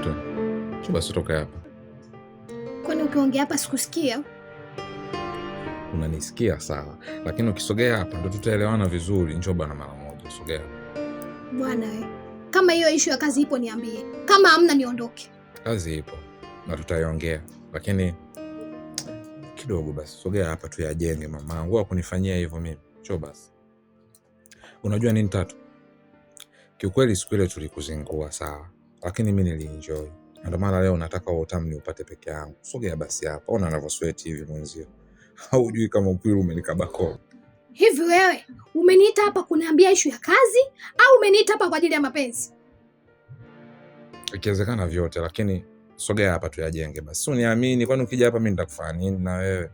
Tatu. Njoo basi toka hapa. Kwani ukiongea hapa sikusikia? Unanisikia sawa, lakini ukisogea hapa ndo tutaelewana vizuri. Njoo bana mara moja, sogea hapa. Bwana we, kama hiyo issue ya kazi ipo niambie, kama hamna niondoke. Kazi ipo na tutaiongea, lakini kidogo basi sogea hapa tuyajenge. Mamangu hakunifanyia hivyo mimi. Njoo basi. Unajua nini Tatu? Kiukweli siku ile tulikuzingua sawa, lakini mimi nilienjoy. Na ndio maana leo nataka huo utamu niupate peke yangu. Sogea basi hapa. Ona anavyosweat hivi mwenzio. Haujui kama upili umenikabako. Hivi wewe umeniita hapa kuniambia issue ya kazi au umeniita hapa kwa ajili ya mapenzi? Ikiwezekana vyote, lakini sogea hapa tuyajenge basi. Uniamini, kwani ukija hapa mimi nitakufanya nini na wewe?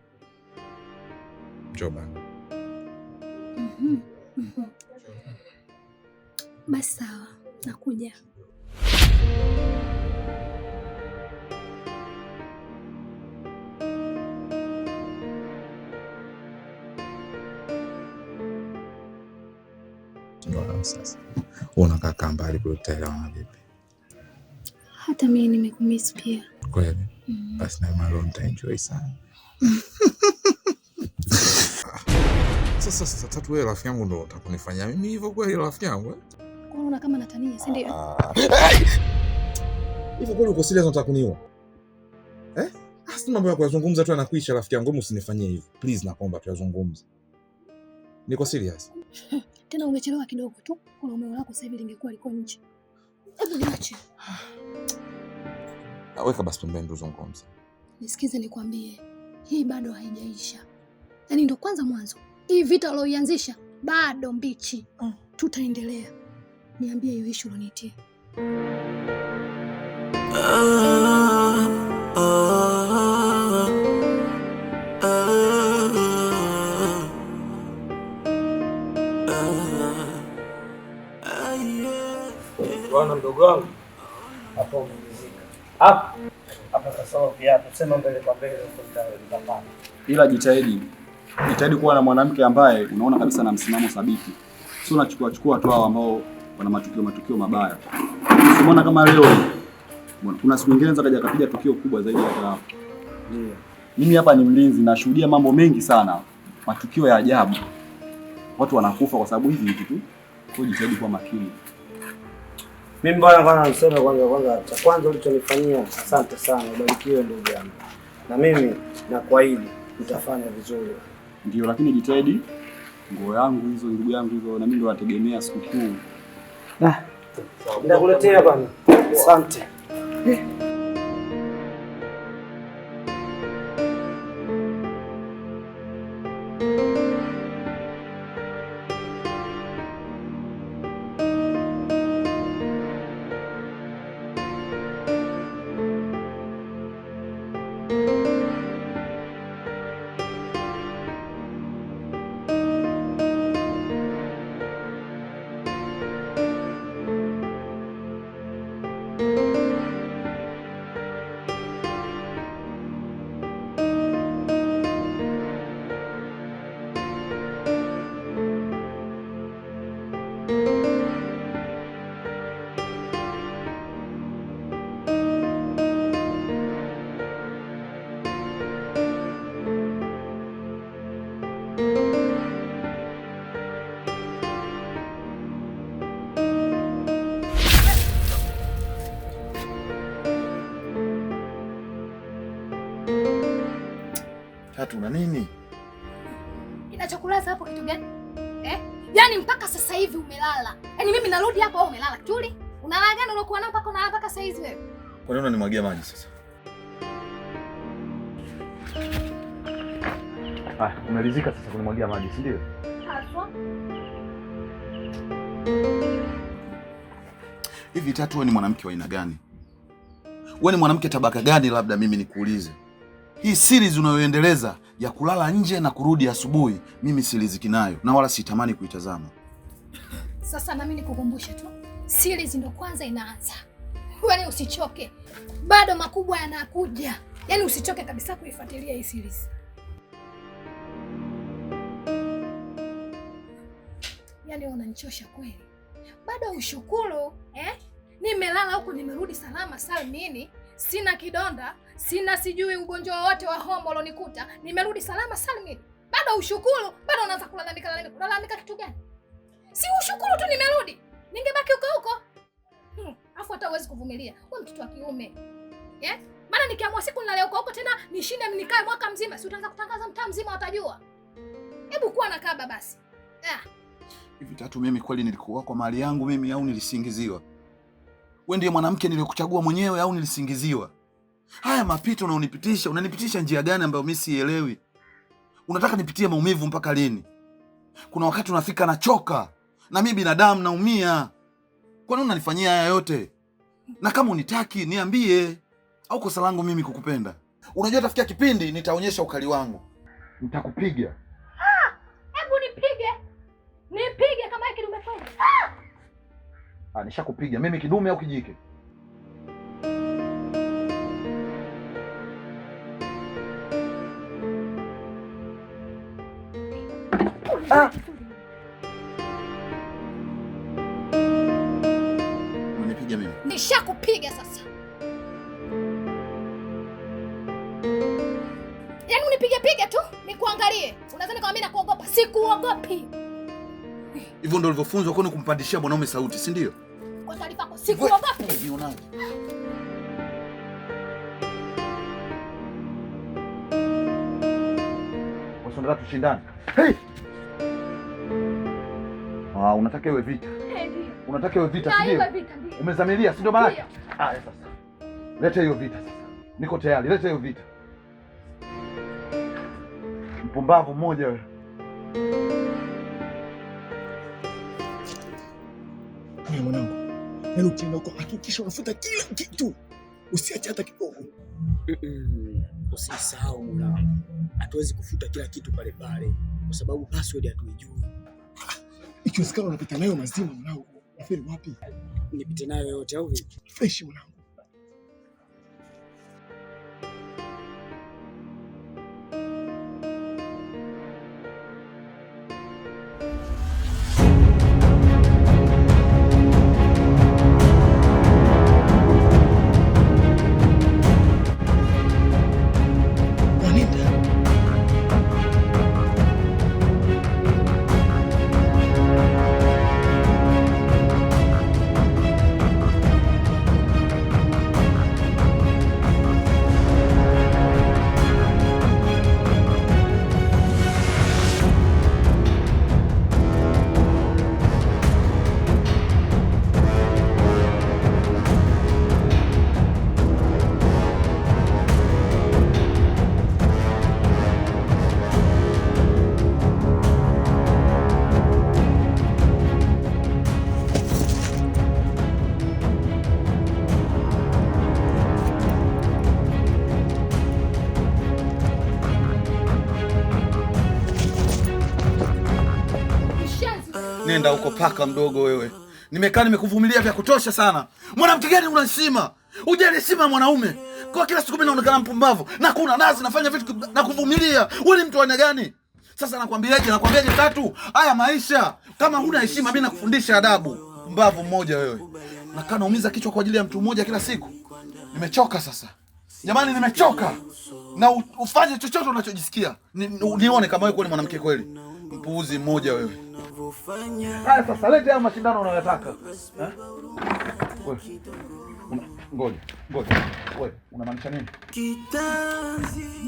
Njoo bana. Basi sawa, nakuja. Ndio sasa. Unakaa kaa mbali kule, tutaelewana vipi? Hata mimi nimekumiss pia. Kweli? Basi na malo nitaenjoy sana. Sasa Tatu, wewe rafiki yangu ndo utakunifanyia mimi hivyo kweli rafiki yangu eh? Kwa unaona kama natania, si ndio? Hivyo kweli uko serious unataka kuniua? Eh? Asi mambo yako yazungumza tu yanakuisha rafiki yangu, usinifanyie hivyo. Please nakuomba tuyazungumze. Niko serious. Tena ungechelewa kidogo tu, kuna umeo lako sasa hivi lingekuwa liko nje. Hebu niache. Weka basi pembeni tuzungumze. Nisikize nikwambie, hii bado haijaisha. Yaani ndio kwanza mwanzo. Hii vita walioianzisha bado mbichi. Tutaendelea. Niambie hiyo issue uloniitia. Bwana mdogo wangu hapo umemzika. Hapa hapa sasa viatu sema mbele kwa mbele huko nitapata. Ila jitahidi. Jitahidi kuwa na mwanamke ambaye unaona kabisa na msimamo thabiti. Sio unachukua chukua tu hao ambao wana matukio mabaya. Usimuona kama leo. Kuna siku nyingine anaweza kaja kapiga tukio kubwa zaidi hata hapo. Ndio. Mimi hapa ni mlinzi, nashuhudia mambo mengi sana. Matukio ya ajabu. Watu wanakufa kwa sababu hivi vitu tu. Kwa hiyo jitahidi kuwa makini. Mimi bwana kwanza niseme kwanza cha kwanza ulichonifanyia asante sana, ubarikiwe ndugu yangu. Na mimi nakuahidi nitafanya vizuri. Ndio, lakini jitahidi nguo yangu hizo ndugu yangu hizo na mimi ndio nategemea sikukuu. Nitakuletea bwana. Asante. Tatu, una nini? Inachokulaza hapo kitu gani? Eh? Yaani mpaka sasa hivi umelala. Yaani mimi narudi hapa wewe umelala. Tuli, unalala gani uliokuwa nao mpaka unalala mpaka sasa hivi wewe? Kwa nini unanimwagia maji sasa? Ah, umeridhika sasa kunimwagia maji, si ndio? Haswa. Hivi Tatu, wewe ni mwanamke wa aina gani? Wewe ni mwanamke tabaka gani? Labda mimi nikuulize. Hii series unayoendeleza ya kulala nje na kurudi asubuhi, mimi siliziki nayo na wala sitamani kuitazama. Sasa na mimi nikukumbushe tu, series ndo kwanza inaanza. Yaani usichoke. Bado makubwa yanakuja. Yaani usichoke kabisa kuifuatilia hii series. Yaani unanichosha kweli. Bado ushukuru, eh? Nime Nimelala huku nimerudi salama salmini, sina kidonda, sina sijui ugonjwa wowote wa homa ulonikuta. Nimerudi salama salmini. Bado ushukuru, bado unaanza kulalamika lalamika. Kulalamika kitu gani? Si ushukuru tu nimerudi. Ningebaki huko huko. Afu hata huwezi kuvumilia. Wewe mtoto wa kiume. Yeah? Maana nikiamua siku nilale huko huko tena nishinde nikae mwaka mzima, si utaanza kutangaza mtaa mzima watajua. Hebu kuwa na kaba basi. Hivi Tatu, mimi kweli nilikuwa kwa mali yangu mimi au nilisingiziwa? Wewe ndiye mwanamke niliyekuchagua mwenyewe au nilisingiziwa? Haya mapito unaonipitisha, unanipitisha njia gani ambayo mimi sielewi? Unataka nipitie maumivu mpaka lini? Kuna wakati unafika nachoka. Na mimi binadamu naumia. Kwa nini unanifanyia haya yote? Na kama unitaki niambie, au kosa langu mimi kukupenda? Unajua tafikia kipindi nitaonyesha ukali wangu. Nitakupiga. Hebu nipige. Nipige kama hiki kidume kweli. Nishakupiga. Mimi kidume au kijike? Unanipiga mimi? Nishakupiga sasa. Yaani unipige piga tu nikuangalie. Unadhani kama mimi nakuogopa? Sikuogopi. Hivyo ndio ulivyofunzwa kwani kumpandishia mwanaume sauti, si ndio? Kwa taarifa yako sikuogopi. Unionaje? Wewe unataka tushindane? Hey! Unataka iwe vita. Ndio. Unataka iwe vita, si ndio? Iwe vita ndio. Umezamilia, si ndio maana? Sasa. Leta hiyo vita sasa. Niko tayari, leta hiyo vita. Mpumbavu mmoja wewe. Wewe mwanangu, yaani ukienda huko hakikisha unafuta kila kitu. Usiache hata kidogo. Usisahau mwanangu. Hatuwezi kufuta kila kitu pale pale kwa sababu password hatuijui. Ikiwezekana unapita nayo mazima mwanangu. Unafeli wapi? Nipite nayo yote au vipi? Fresh mwanangu. Nenda huko paka mdogo wewe. Nimekaa nimekuvumilia vya kutosha sana. Mwanamke gani una heshima? Hujali heshima mwanaume. Kwa kila siku mimi naonekana mpumbavu. Na kuna nazi nafanya vitu na kuvumilia. Wewe ni mtu wa aina gani? Sasa nakwambiaje? Nakwambiaje Tatu? Haya maisha. Kama huna heshima mimi nakufundisha adabu. Mpumbavu mmoja wewe. Nakaa naumiza kichwa kwa ajili ya mtu mmoja kila siku. Nimechoka sasa. Jamani nimechoka. Na ufanye chochote unachojisikia. Nione kama wewe ni mwanamke kweli. Mpuuzi mmoja wewe. Haya sasa leta hayo mashindano unayotaka. Wewe. Ngoja, ngoja. Wewe unamaanisha nini?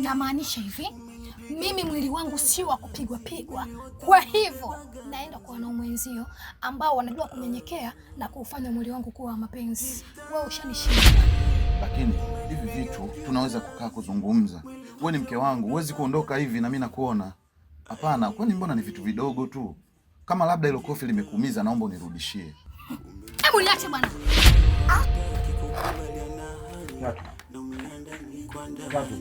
Namaanisha hivi, mimi mwili wangu sio wa kupigwa pigwa. Kwa hivyo naenda kwa wanaume wenzio ambao wanajua kunyenyekea na kuufanya mwili wangu kuwa wa mapenzi. Wewe ushanishinda. Lakini hivi vitu tunaweza kukaa kuzungumza. Wewe ni mke wangu, huwezi kuondoka hivi na mimi nakuona. Hapana, kwani mbona ni vitu vidogo tu? Kama labda hilo kofi limekuumiza naomba unirudishie. Hebu niache bwana. Tatu. Tatu.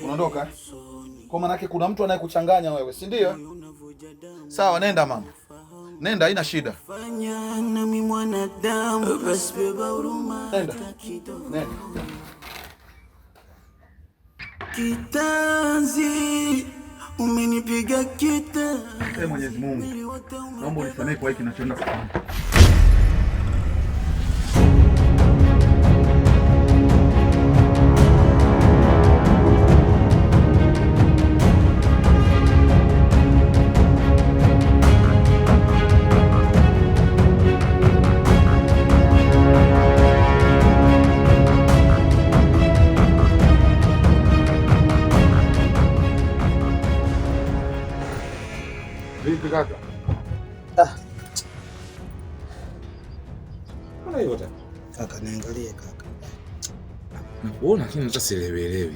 Unaondoka? Kwa maana yake kuna mtu anayekuchanganya wewe, si ndio? Sawa, nenda mama. Nenda, haina shida. Nenda. Nenda. Kitanzi umenipiga kita. Ee Mwenyezi Mungu, naomba unisamehe kwa hiki ninachoenda kufanya. Mbona hivyo tena? Kaka niangalie kaka. Nakuona lakini hata sielewelewi.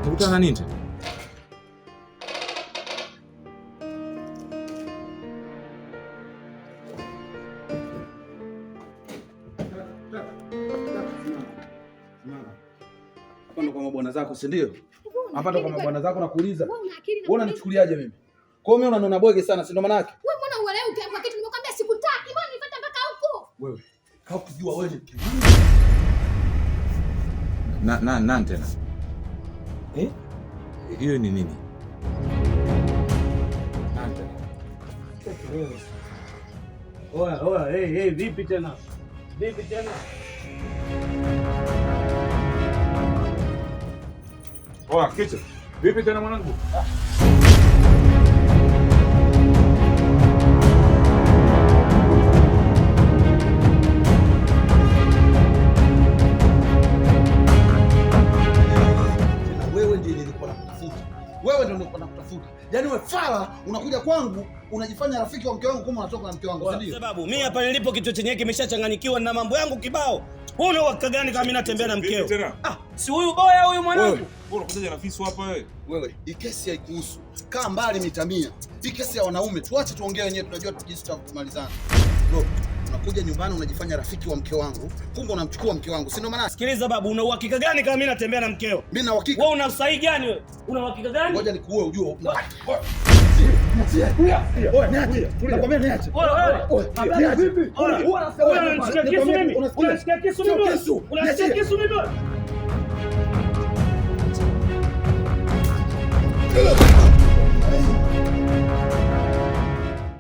Unakutana nini tena? Hapa ndo kwa mabwana zako, si ndio? Hapa ndo kwa mabwana zako nakuuliza. Wewe unanichukuliaje mimi? Kwa hiyo mimi unaniona bwege sana, si ndo maana yake? Wewe mbona uelewi ukiambiwa kitu? Nimekwambia sikutaki, mbona nifuata mpaka huko? Wewe, kama ukijua wewe ni Na nani tena? Eh? Hiyo ni nini? Nani tena? Oya, oya, hey, hey, vipi tena? Vipi tena? Oya, kicha. Vipi tena mwanangu? Tena wewe ndiye nilikuwa nakutafuta. Wewe ndio nilikuwa nakutafuta. Yaani wewe fala unakuja kwangu unajifanya rafiki wa mke wangu kumbe unatoka na mke wangu, si ndio? Sababu mimi hapa nilipo kichwa chenyewe kimeshachanganyikiwa na mambo yangu kibao. Wewe una uhakika gani kama mimi natembea na mkeo? Ah, si huyu boya huyu mwanangu. Wewe unakuja na fisu hapa wewe. Wewe, hii kesi haikuhusu. Kaa mbali mita 100. Hii kesi ya wanaume tuache tuongee wenyewe, tunajua jinsi tutamalizana. Bro, unakuja nyumbani unajifanya rafiki wa mke wangu, kumbe unamchukua mke wangu, si ndio maana? Sikiliza babu, una uhakika gani kama mimi natembea na mkeo? Mimi na uhakika. Wewe una usahihi gani wewe? Una uhakika gani? Ngoja nikuue ujue. Nakwambia niache. Wewe unanisikia kisu mimi? Unanisikia kisu mimi? Unanisikia kisu mimi?